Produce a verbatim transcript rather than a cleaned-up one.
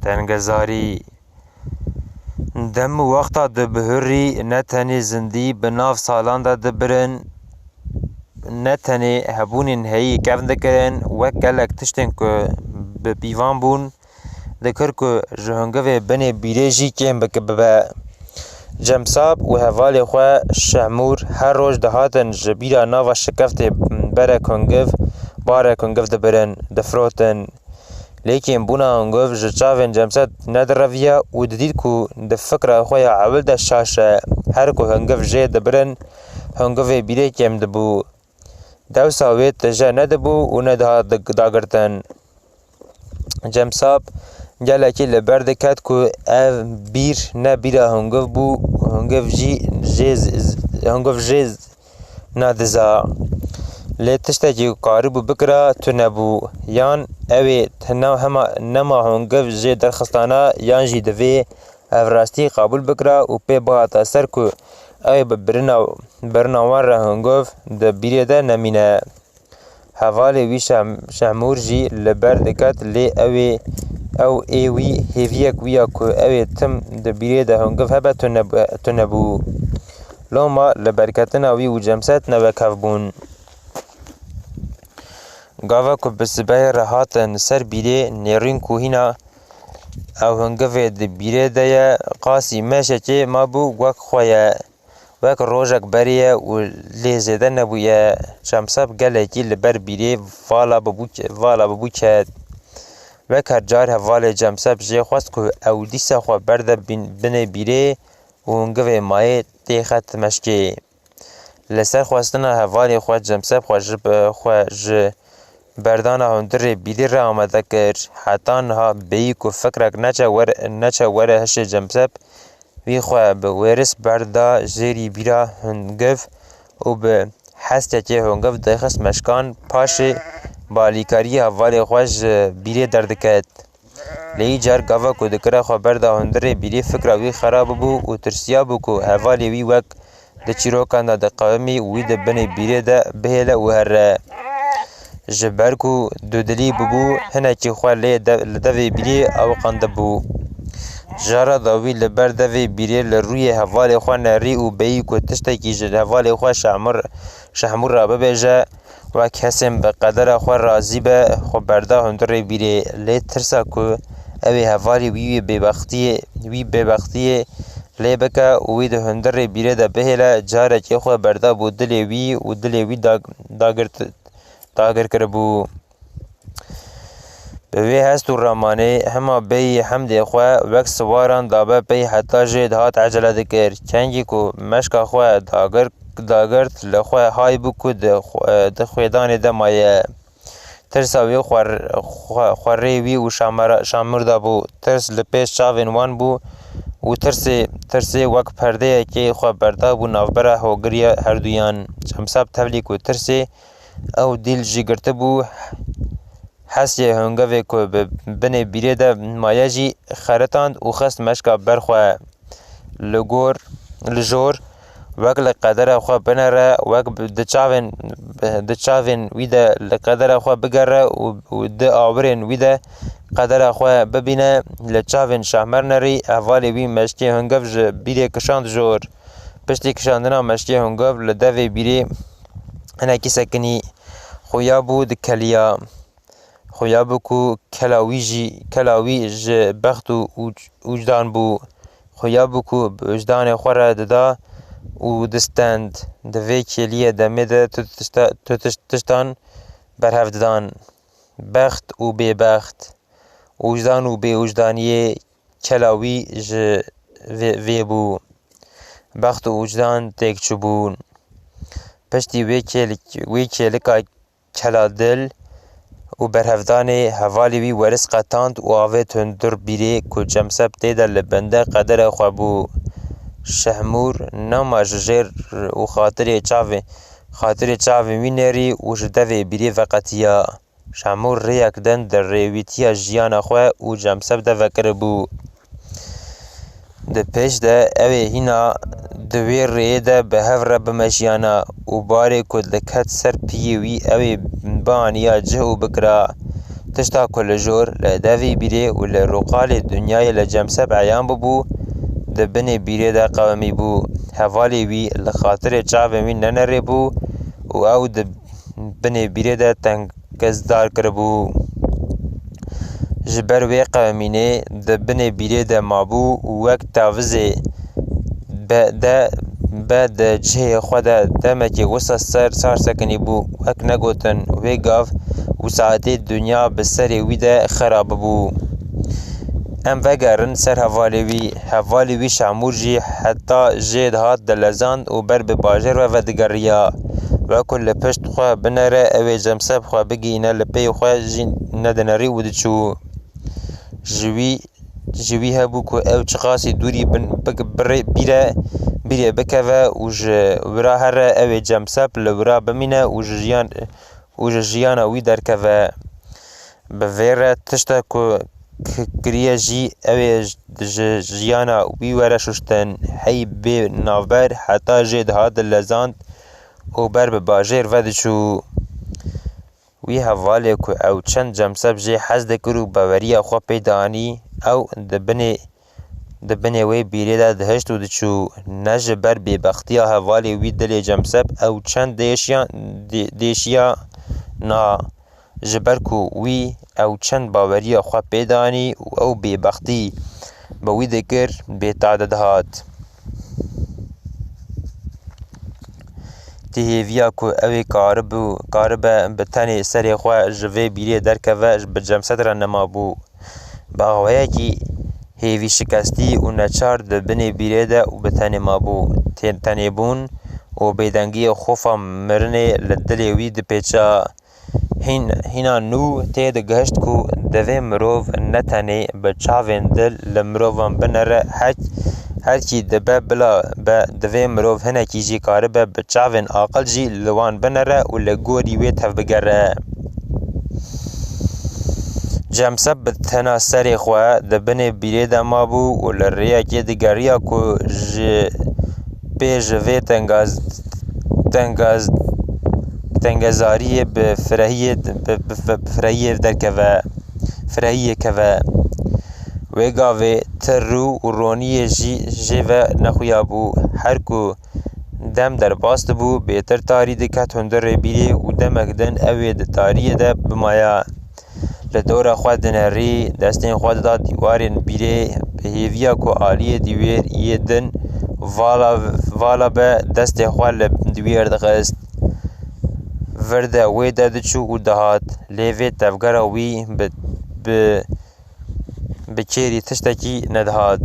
Tengezarî. Dem û wexta dibihurî ne tenê zindî bi nav salan de dibirin, ne tenê hebûnên heyî kevn dikirin, wek gelek tiştên ku bi pîvan bûn, dikir ku ji hingivê binê bîrê jî kêm bik-, bibe. Cemsab û hevalê xwe Şehmûr her roj dihatin ji bîra nava şikeftê berek hingiv, barek hingiv dibirin, difirotin. Lê kêmbûna hingiv ji çavên Cemsab nedireviya û didît ku di fikra xwe ya ewil de şaş e. Her ku hingiv jê dibirin, hingivê bîrê kêm dibû. Dewsa wê tije nedibû û nedihat dig-, dagirtin. Cemsab gelekî li ber diket ku ev bîr ne bîra hingiv bû, hingiv jî jê z-, z-, hingiv jê z-, nediza. Lê tiştekî ku karibû bikira tune bû. Yan ew ê tena hema nema hingiv jê derxistana yan jî divê ev rastî qebûl bikira û pê bihata ser ku ew ê bi birina, birina wan re hingiv di bîrê de nemîne. Hevalê wî Şem-, Şehmûr jî li ber diket, lê ew ê, ew ê wî hêviyek wî ya ku ew ê tim di bîrê de hingiv hebe tune, tune bû. Loma li berketina wî û Cemsed ne wek hev bûn. Gava ku bi sibehê re hatin ser bîrê, nêrîn ku hîna ew hingivê di bîrê de ye, qasî meşekê mabû wek xwe ye. Wek rojek berê ye û lê zêde nebûye. Çemseb gelekî li ber bîrê vala bibû ke-, vala bibû ket. Wek her car hevalê Cemseb jê xwest ku ew dîsa xwe berde bin-, binê bîrê û hingivê mayê têxe meşkê. Li ser xwestina hevalê xwe Cemseb xwe ji bi-, xwe ji berdana hundirê bîrê re amade kir. Heta niha bêyî ku fikrek neçe wer-, neçe were hişê Cemseb, wî xwe bi wêris berda jêrî bîra hungiv û bi hestekê hungiv dixist meşkan. Paşê balîkariyê hevalê xwe ji bîrê derdiket. Lê îcar gava ku dikira xwe berda hundirê bîrê fikra wî xera bibû û tirsiyabû ku hevalê wî wek di çîrokan de diqewimî wî di binê bîrê de bihêle û here. Ji ber ku dudilî bûbû, hinekî xwe lê de-, li devê bîrê awiqandibû. Cara da wî li ber devê bîrê li rûyê hevalê xwe nerî û bêyî ku tiştekî ji hevalê xwe Şehmûr, Şehmûr re bibêje, wek kesên bi qedera xwe razî be, xwe berda hundirê bîrê. Lê tirsa ku ew ê hevalê wî wî bêbextiyê, wî bêbextiyê lê bike û wî di hundirê bîrê de bihêle, carekê xwe berda bû dilê wî û dilê wî dag-, dagirt-, dagir kiribû. Bi wê hest û ramanê hema bêyî hemdê xwe wek siwaran dabe pey heta jê dihat ecele dikir. Kengî ku meşka xwe dagir, dagirt li xwe hay bû ku di xwe, di xwêdanê de maye. Tirsa wê xwe, xwe, xwe rê wî û Şamera-, Şamir de bû. Tirs li pêş çavên wan bû û tirsê, tirsê wek perdeyekê xwe berda bû navbera hogiriya herduyan. Çemsab tevlî ku tirsê ew dîl jî girtibû, hesê hingevê ku bi binê bîrê de maye jî xeritand û xist meşka ber xwe. Li gor, li jor, wek li qedera xwe binere, wek bi, di çavên, di çavên wî de li qedera xwe bigere û, û di awirên wî de qedera xwe bibîne, li çavên Şahmer nerî, hevalê wî meşkê hingev ji bîrê kişand jor. Piştî kişandina meşkê hingev li devê bîrê hinekî sekinî. Xuya bû dikeliya. Xuya bû ku kela wî jî, kela wî ji bext û uc-, ucdan bû. Xuya bû ku bi wijdanê xwe re dida û distend. Di vê kêliyê demê de tu tişta-, tu tiş-, tiştan berhev didan. Bext û bêbext. Wijdan û bêwijdaniyê kela wî ji vê, vê bû. Bext û wijdan têk çûbûn. Piştî wê kêlik-, wê kêlika kela dil û berhevdanê hevalê wî weris qetand û avêt hundir bîrê ku Cemseb tê de li bende qedera xwe bû. Şehmûr nema ji jêr û xatirê çavê, xatirê çavên wî nêrî û ji devê bîrê veqetiya. Şehmûr rêyek din di rêwîtiya jiyana xwe û Cemseb de vekiribû. Di pêş de ew ê hîna di wê rêyê de bi hev re bimeşiyana û barê ku diket ser piyê wî ew ê bianiya cih û bikira. Tişta ku li jor li devê bîrê û li rûqalê dinyayê li Cemseb eyan bûbû, di binê bîrê de qewimî bû. Hevalê wî li xatirê çavên wî nenerê bû û ew di binê bîrê de tengezdar kiribû. Ji ber wê qewimînê di binê bîrê de mabû û wek tavizê be de be di cihê xwe de demekê wisa ser sar sekinî bû. Wek negotin, wê gav û saetê dinya bi serê wî de xera bibû. Em vegerin ser hevalê wî. Hevalê wî Şamûr jî heta jê dihat dilezand û ber bi bajêr ve vedigeriya. Wek ku li pişt xwe binere, ew ê Cemseb xwe bigihîne li pey xwe jî nedinerî û diçû. Ji wî ji wî hebû ku ew çiqasî dûrî bin, bik-, birê-, bîre, bîrê bikeve û ji wira here, ew ê Cemseb li wira bimîne û ji jiyan, û ji jiyana wî derkeve. Bi vê re tişta ku k-, kiriye jî ew ê ji jiyana wî were şuştin. Hey bê navber heta jê dihat dilezand û ber bi bajêr ve diçû. Wî hevalê ku ew çend Cemseb jê hez dikir û baweriya xwe pê dianî, ew di binê, di binê wê bîrê de dihişt û diçû. Ne ji ber bêbextiya hevalê wî dilê Cemseb ew çend dêşiya, dê-, dêşiya na, ji ber ku wî ew çend baweriya xwe pê dianî û ew bêbextî bi wî dikir, bêtade dihat. Tê hêviya ku ew ê karibû-, karibe bi tenê serê xwe ji vê bîrê derkeve, bi Cemsed re nemabû. Bi awayekî hêvî şikestî û neçar di binê bîrê de û bi tenê mabû. Tê-, tenêbûn û bêdengiyê xofa mirinê li dilê wî dipêça. Hîn-, hîna nû tê digihişt ku divê mirov ne tenê bi çavên dil li mirovan binere, her, her kî dibe bila be, divê mirov hinekî jî karibe bi çavên aqil jî li wan binere û li gorî wê tevbigere. Cemseb bi tena serê xwe di binê bîrê de mabû û li rêyekê digeriya ku ji pê ji vê tengaz-, tengaz-, tengezariyê bi firehiyê, bi, bi, bi firehiyê derkeve, firehiyê keve. Wê gavê tir rû û roniyê jî jê ve nexuya bû. Her ku dem derbas dibû, bêtir tarî diket hundirê bîrê û demek din ew ê di tariyê de bimaya. Li dora xwe dinerî, destên xwe dida dîwarên bîrê, bi hêviya ku aliyê dîwêr yê din vala, vala be, destê xwe li dîwêr dixist. Vir de wê de diçû û dihat, lê vê tevgera wî bi, bi, bi kêrî tiştekî nedihat.